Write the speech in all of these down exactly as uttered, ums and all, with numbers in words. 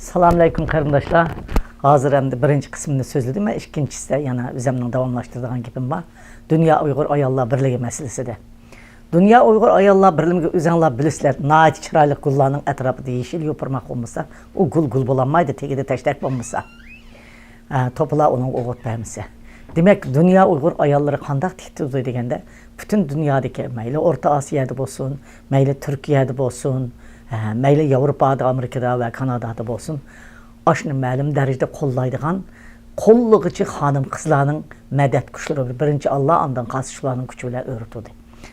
سالام ئەلەيكۇم قېرىنداشلار. ھازىر ئەمدى بىرىنچى قىسمىنى سۆزلىدىم. ئىككىنچىسىدە يەنە ئۆزۈمنىڭ داۋاملاشتۇرىدىغان گېپىم بار. دۇنيا ئۇيغۇر ئاياللار بىرلىكى مەسىلىسىدە. دۇنيا ئۇيغۇر ئاياللار بىرلىكى، ئۆزۈڭلار بىلىسىلەر، ناھايىتى چىرايلىق گۈللارنىڭ ئەتراپىدا يېشىل يوپۇرماق بولمىسا، ئۇ گۈل گۈل بولالمايدۇ، تېگىدە تەشتەك بولمىسا. ئە، توپىلار ئۇنىڭغا ئوغۇت بەرمىسە. دېمەك، دۇنيا ئۇيغۇر ئاياللىرى قانداق تىك تۇرىدۇ دېگەندە، پۈتۈن دۇنيادىكى، مەيلى ئورتا ئاسىيادا بولسۇن، مەيلى تۈركىيەدە بولسۇن، ئە، مەيلى ياۋروپادا، ئامېرىكىدا ۋە كانادادا بولسۇن، ئاشۇنى مەلۇم دەرىجىدە قوللايدىغان، قوللىغۇچى خانىم-قىزلارنىڭ مەدەت كۈچلىرى بىر-، بىرىنچى ئاللا، ئاندىن قالسا شۇلارنىڭ كۈچى بىلەن ئۆرە تۇردى.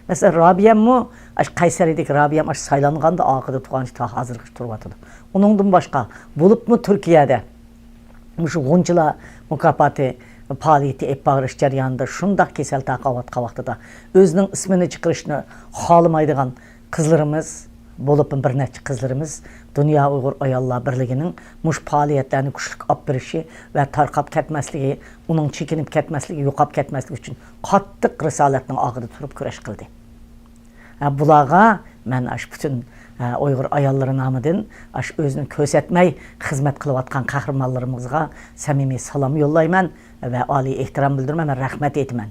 مەسىلەن، رابىيەممۇ ئاشۇ قەيسەرىدىكى رابىيەم ئاشۇ سايلانغاندا ئارقىدا تۇرغانچە تا ھازىرغىچە تۇرۇۋاتىدۇ. ئۇنىڭدىن باشقا، بولۇپمۇ تۈركىيەدە مۇشۇ غۇنچىلار مۇكاپاتى پائالىيىتى ئېلىپ بېرىش جەريانىدا شۇنداق كېسەل تارقاۋاتقان ۋاقتىدا ئۆزىنىڭ ئىسمىنى چىقىرىشنى خالىمايدىغان قىزلىرىمىز، بولۇپمۇ بىر نەچچە قىزلىرىمىز دۇنيا ئۇيغۇر ئاياللار بىرلىكىنىڭ مۇشۇ پائالىيەتلەرنى كۈچلۈك ئاپ بېرىشى ۋە تارقاپ كەتمەسلىكى، ئۇنىڭ چېكىنىپ كەتمەسلىكى، يوقاپ كەتمەسلىكى ئۈچۈن قاتتىق رىسالەتنىڭ ئالدىدا تۇرۇپ كۈرەش قىلدى. ھە، بۇلارغا مەن ئاشۇ پۈتۈن، ھە، ئۇيغۇر ئاياللىرى نامىدىن ئاشۇ ئۆزىنى كۆرسەتمەي خىزمەت قىلىۋاتقان قەھرىمانلىرىمىزغا سەمىمىي سالام يوللايمەن ۋە ئالىي ئېھتىرام بىلدۈرىمەن ۋە رەھمەت ئېيتىمەن.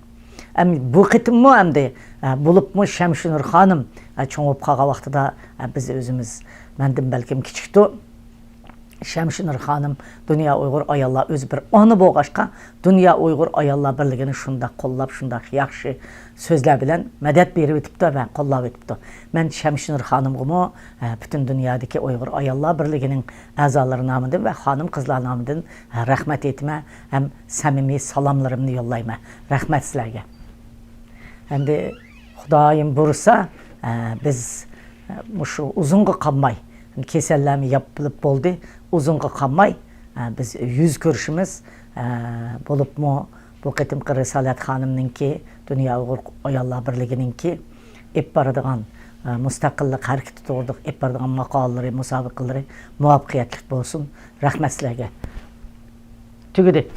ئەم، بۇ قېتىممۇ ئەمدى، ھە، بولۇپمۇ شەمشىنۇر خانىم، ھە، چوڭىيىپ قالغان ۋاقتىدا، ھە، بىز ئۆزىمىز، مەندىن بەلكىم كىچىكتۇ، شەمشىنۇر خانىم دۇنيا ئۇيغۇر ئاياللار ئۆزى بىر ئانا بولغاچقا، دۇنيا ئۇيغۇر ئاياللار بىرلىكىنى شۇنداق قوللاپ، شۇنداق ياخشى سۆزلەر بىلەن مەدەت بېرىۋېتىپتۇ ۋە قوللاۋېتىپتۇ. مەن شەمشىنۇر خانىمغىمۇ، ئە، پۈتۈن دۇنيادىكى ئۇيغۇر ئاياللار بىرلىكىنىڭ ئەزالىرى نامىدىن ۋە خانىم-قىزلار نامىدىن، ئە، رەھمەت ئېيتىمەن ھەم سەمىمىي سالاملىرىمنى يوللايمەن. رەھمەت سىلەرگە. ئەمدى خۇدايىم بۇيرۇسا، ئە، بىز، ئە، مۇشۇ ئۇزۇنغا قالماي، كېسەللەرمۇ ياپىلىپ بولدى، ئۇزۇنغا قالماي، ئە، بىز يۈز كۆرۈشىمىز، ئە، بولۇپمۇ بۇ قېتىمقى رىسالەت خانىمنىڭكى، دۇنيا ئۇيغۇر ئاياللار بىرلىكىنىڭكى ئېلىپ بارىدىغان، ئە، مۇستەقىللىق ھەرىكىتى توغرىلىق ئېلىپ بارىدىغان ماقالىلىرى، مۇسابىقىلىرى مۇۋەپپەقىيەتلىك بولسۇن. رەھمەت سىلەرگە. تۈگىدى.